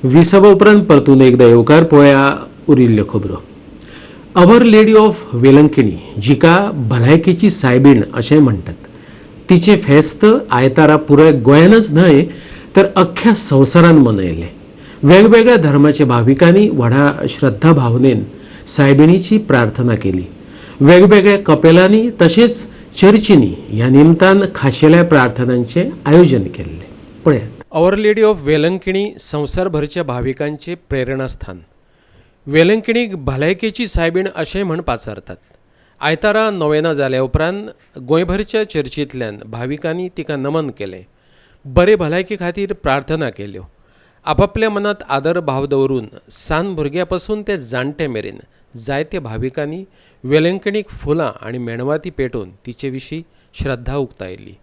विसवा उपरांत परतून एकदा येवकार. पळया उरिल्ल्यो खबरो. Our lady of Velankanni, जिका भलायकेची सायबीण अशें म्हणटात, तिचें फेस्त आयतारा पुराय गोंयानच न्हय तर अख्ख्या संवसारान मनयलें. वेगवेगळ्या धर्माच्या भाविकांनी व्हडा श्रद्धा भावनेन सायबिणीची प्रार्थना केली. वेगवेगळ्या कपेलांनी तशेंच चर्चींनी ह्या निमतान खाशेल्या प्रार्थनांचें आयोजन केल्लें. पळयात. Our lady of Velankanni संवसारभरच्या भाविकांचें प्रेरणास्थान. वेलंकिणीक भलायकेची सायबीण अशें म्हण पाचारतात. आयतारा नोवेना जाल्या उपरांत गोंयभरच्या चर्चींतल्यान भाविकांनी तिका नमन केलें, बरे भलायके खातीर प्रार्थना केल्यो. आपापल्या मनांत आदर भाव दवरून सान भुरग्या पासून ते जाणटे मेरेन जायते भाविकांनी वेलंकणीक फुलां आनी मेणवाती पेटोवन तिचे विशीं श्रद्धा उक्तायली.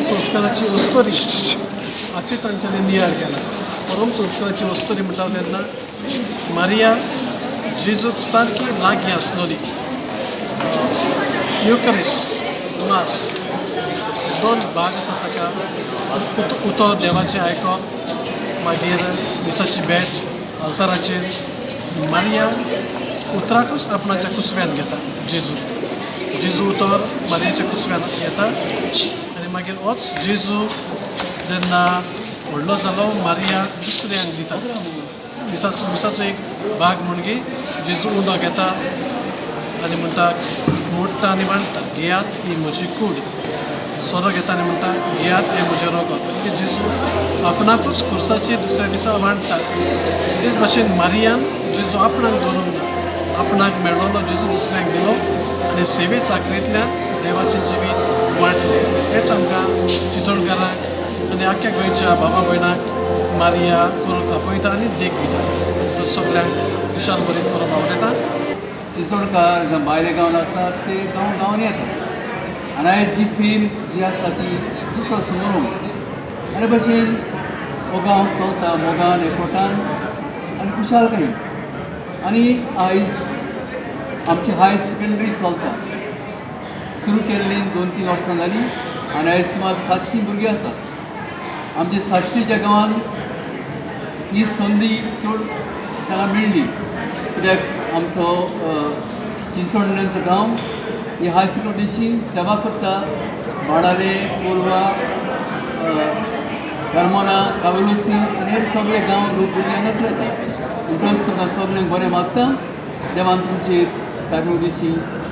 संस्काराची अस्तरी हाची तांच्यांनी नियाळ केला. परम संस्काराची अस्तरी म्हणटा तेन्ना मारिया जेजूक सारकी लागीं आसलेली. युकरिस, मास, दोन भाग आसा ताका. उतर देवाचें आयकप, मागीर मिसाची भेट. आल्ताराचेर मारिया उतराकूच आपणाच्या कुसव्यान घेता. जेजू जेजू उतर मारियाच्या कुसव्यान घेता आनी मागीर होच जेजू जेन्ना व्हडलो जालो, मारिया दुसऱ्यांक दिता. मिसाचो एक भाग म्हणगी जेजू उंडो घेता आनी म्हणटा, मोडटा आनी वांट्टा, घेयात, ही म्हजी कूड. सोरो घेता आनी म्हणटा, घेयात, हें म्हजें रोगत. की जेजू आपणाकूच खुर्साचेर दुसऱ्या दिसा वांट्टा. तेच भाशेन मारियान जेजू आपणाक दवरूंक ना, आपणाक मेळ्ळोलो जेजू दुसऱ्यांक दिलो आनी सेवे चाकरेंतल्यान देवाचें जिवीत वांटलें. हेंच आमकां चिंचोणकारांक आनी आख्ख्या गोंयच्या भावा भयणांक मारिया करूंक दाखयता आनी देख दिता. सगल्यांक खुशाल बरी परब आवडटा. चिंचोणकार जावं भायले गांवान आसा ते गांव गांवांनी येतात आनी आयज जी फील जी आसा ती दुसरो समोरून आनी भशेन हो गांव चलता मोगान, एकवटान आनी खुशालकायेन. आनी आयज आमची हायर सेकेंडरी चलता. सुरू केल्ली 2-3 वर्सां जालीं आनी आयज सुमार 700 भुरगीं आसात. आमच्या साश्टीच्या गांवान ही संदी चड ताका मेळ्ळी, कित्याक आमचो चिंचोणेंचो गांव ही हायर सेकेंडरीची सेवा करता. बाणाले, कोलवा, करमोना, कावेलोसी आनी हेर सगळे गांव लोक भुरगे हांगासर येता. म्हणटच तुमकां सगल्यांक बरें मागता. देवान तुमचेर सायबा दिशी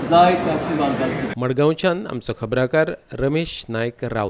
जायते आशिर्वाद घालचे. मडगांवच्यान आमचो खबराकार रमेश नायक राऊत.